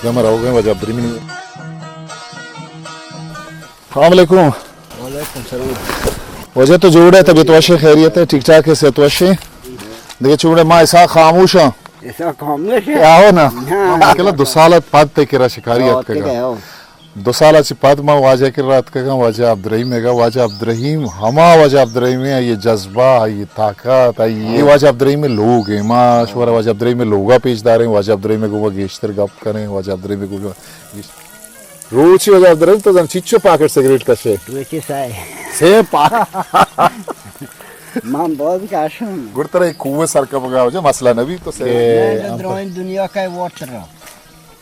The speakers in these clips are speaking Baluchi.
ہم روگ ءَ واجہ عبدالرحیم۔ السلام علیکم۔ وعلیکم السلام۔ واجہ تو جوڑ ئے، طبیعت وش ئے، خیریت ئے، ٹھیک ٹھاک ئے، صحت وش ئے؟ دگہ چوڑے ما اسحاق خاموش آں۔ اسحاق خاموش ئے؟ آہو نا۔ ہاں۔ کلا دو سال پد تئی کرا شکاری اتکگاں۔ دو سال ءَ چہ پد ما واجہ ءِ کرا اتکگاں، واجہ عبدالرحیم ءِ گا۔ واجہ عبدالرحیم ہما واجہ عبدالرحیم ءِ، آئی ءِ جذبہ، آئی ءِ طاقت، آئی ءِ، اے واجہ عبدالرحیم ءِ لوگ ایں۔ ما شمارا واجہ عبدالرحیم ءِ لوگ ءَ پیش داریں، واجہ عبدالرحیم ءِ گوما گیشتر گپ کنیں، واجہ عبدالرحیم ءِ گوما گیشتر۔ روچی واجہ عبدالرحیم تو زان چچو پاکٹ سگریٹ کشے؟ روچی سئے۔ سئے پاکٹ؟ من باز کشوں۔ گڑا ترا اے کوہ سر کپگا واجہ مسئلہ نہ بی تو سئے۔ درائیں دنیا کا ووٹ را۔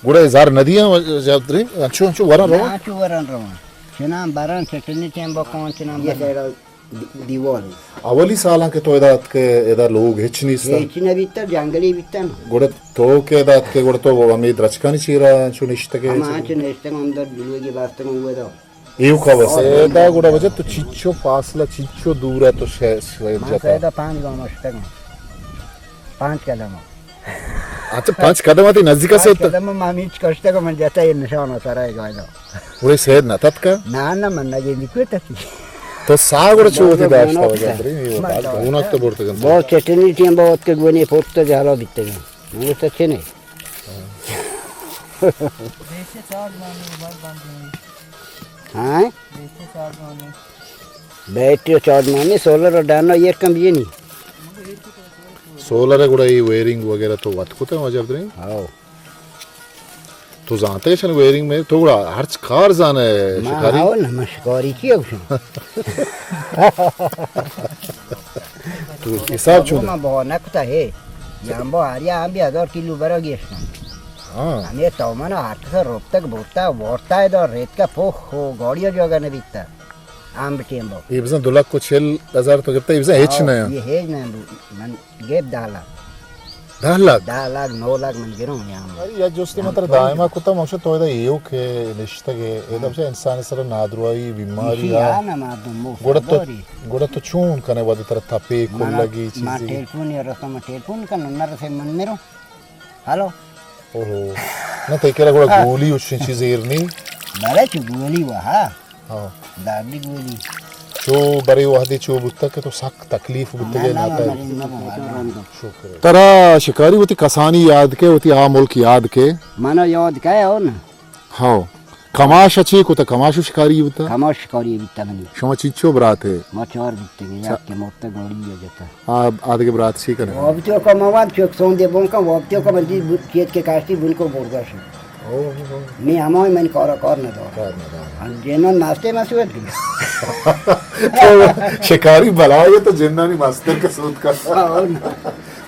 گڑا اے زر نہ دیاں، جابدری، انچو، انچو وراں رواں؟ نہ، انچو وراں رواں۔ چناں براں، چٹنی ٹیم بکاں، چناں یہ براں۔ سائیڈ دی-، دیوال۔ اولی سالاں کہ تو ادا اتکے، ادا لوگ ہچ نیست؟ ہچ نہ بیتا، جنگلی بیتا نا۔ گڑا تو کہ ادا اتکے، گڑا تو ہمے درچکانی چیرا انچو نشتگے؟ ہم انچو نشتگاں، اندر لوگی باستگاں، وہ دا۔ ایوکا بس۔ سیدا گڑا واجہ تو چنچو فاصلہ، چنچو دور ءَ تو شے-، سید من جتا؟ سیدا پانچ گام ءَ شتگاں۔ پانچ قدم ءَ۔ اچھا، پانچ قدم ءَ تئی نزدیک ءَ پانچ سید؟ قدم ءَ من ہمیچ کشتگاں، من جتا اے نشان ءَ سرا اے گائیدا۔ گڑا سید نہ تتکا؟ نہ، نہ، من نہ گندی کوئی تتی۔ تو سا گڑا چو وتی داشتا واجہ عبدالرحیم، اے وتا گوناک تو برتگن تو۔ بہت چٹنی ٹیم بہت کہ گونی پورت جہلا بیتگن۔ من تو چنے۔ ہاں؟ بیٹری چارج مانی، سولر ءَ ڈانا ایر کم بجنی۔ سولر ءَ گڑا اے ویرنگ وغیرہ تو وت کتا واجہ عبدالرحیم؟ ہاؤ۔ تو زانتے شن ویرنگ میں تو گڑا ہرچ کار زانے ما شکاری؟ ہاؤ نا، من شکاری چی ہوشن؟ تو حساب چون؟ ما بہا نکتا ہے۔ جامبو آریا ہم بھی ہزار کلو برا گیشتن۔ ہاں۔ ہمیں تو من ہر کسا روپتک بوتا، وارتا ہے دار ریت کا پوخ ہو، گاڑی جگہ نہ بیتا۔ آمب ٹیم بو۔ اے بزن دو لکھ و چل ہزار تو گپتا، اے بزن ہچ نہ۔ یہ ہچ نہ، من گپ دہ لاکھ۔ دہ لاکھ؟ دہ لاکھ، نو لاکھ من گروں یا آمب۔ ارے، یا جستے من ترا دائما کتا، من تو ادا ایوک نشتگے، ادا بچا انسان سر نادروائی، بیماری ایشی آ۔ آ نہ مردم مو گڑا تو، گڑا تو چون کنے وہدے ترا تپے، کلگی، چیزی؟ ٹیلیفون یا رسم، ٹیلیفون کن، نہ رسے من مروں۔ ہلو۔ اوہو۔ نہ، تئی کرا گڑا گولی و چین چیز ایر نی؟ بلے چو گولی و ہا۔ ہاں۔ دردی گولی۔ چو برے وہدے چو بوتگ کہ تو سک تکلیف بوتگ نہ، نہ، نہ، نہ، نہ، نہ۔ شکر۔ ترا شکاری وتی کسانی یاد کے، وتی آ ملک یاد کے؟ منا یاد کے او نا۔ ہاؤ۔ کماش ءَ چے کتہ؟ کماش و شکاری بوتہ؟ کماش شکاری بوتہ منی۔ شما چنچو برات ئے؟ ما چار بوتگیں، یک کہ مرتہ گاڑی ءَ جتہ۔ آ، آ دگہ برات چے کنہ؟ وابتیو کا مواد چوک سوندے بون کن، وابتیو کا من دی بوت کیت کہ کاشتی بون کو برگا شو۔ او، او، او۔ نی ہمائی من کارا کار نہ دار۔ کار نہ دار۔ ہم جنان ماستے مسوت۔ تو شکاری بلائے تو جنانی ماستر کا سود کا۔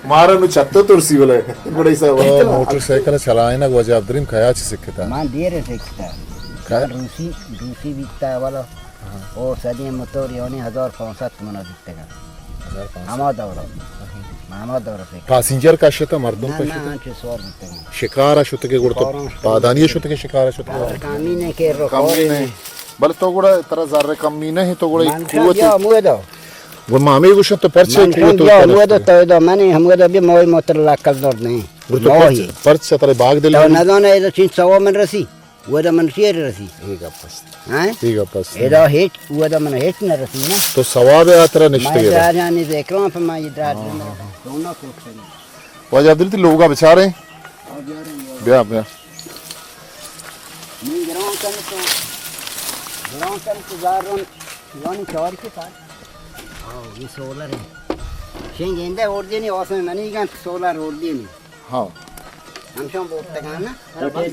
مارا نو چتو ترسی بلے۔ بڑے سا تو موٹر سائیکل چلائینگ واجہ عبدالرحیم کیا چی سکتا؟ من دیر سکتا۔ کیا؟ روسی، روسی بیتا والا۔ ہاں۔ او سدی موتور یعنی ہزار پانصد منا دیتگا۔ ہزار پانصد؟ ہما دورا۔ ہاں۔ ہما دورا سکتا۔ پاسنجر کشتا، مردم نہ، نہ، کشتا؟ انچو سوار بیتگا۔ شکارا شتگے گڑا تو شکارا شتگے۔ پادانی شتگے شکارا شتگے؟ کمی نے کہ رو کمی نے۔ بلے تو گڑا ترا زر کمی نہ، تو گڑا من قوت یا مودا۔ گڑا ما ہمے گوشاں تو پرچہ من قوت بیا، تو ہمودا تو ادا منی، ہمودا بیا مائی موتر لاکل درد نہیں۔ گڑا تو پرچہ، پرچہ ترا باغ دل تو نہیں؟ نزانے ادا چین سوا من رسی، ودا من شیر رسی۔ اے گپ است۔ ہاں؟ اے گپ است۔ ادا ہیچ، ودا من ہیچ نہ رسی نا۔ تو ثواب ہے ترا نشتے میں گڑا۔ جا جانی ذکروں پہ میں ادرار ہاں، ہاں، ہاں۔ سونا کوک سے۔ واجہ عبدالرحیم، تئی لوگا بچاریں۔ بیا، بیا۔ من گران کن تو، گران کن تو زارون، یعنی چار کے پاس۔ ہاں، یہ سولر ہے۔ شنگ گندے اور دینی، آسمان منی گن سولر اور دینی۔ ہاں۔ ہمشان بوتگان نا۔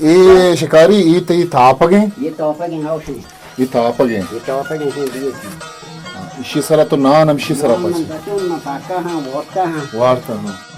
اے شکاری، اے تئی تاپگیں؟ یہ تاپگیں، ہاؤ شنگ۔ یہ تاپگیں۔ یہ تاپگیں، شنگ دیے۔ ہاں، اشی سرا تو نان ہمشی سرا نان پچ۔ من بچون، من پاکا ہاں، وارتا ہاں۔ وارتا ہاں۔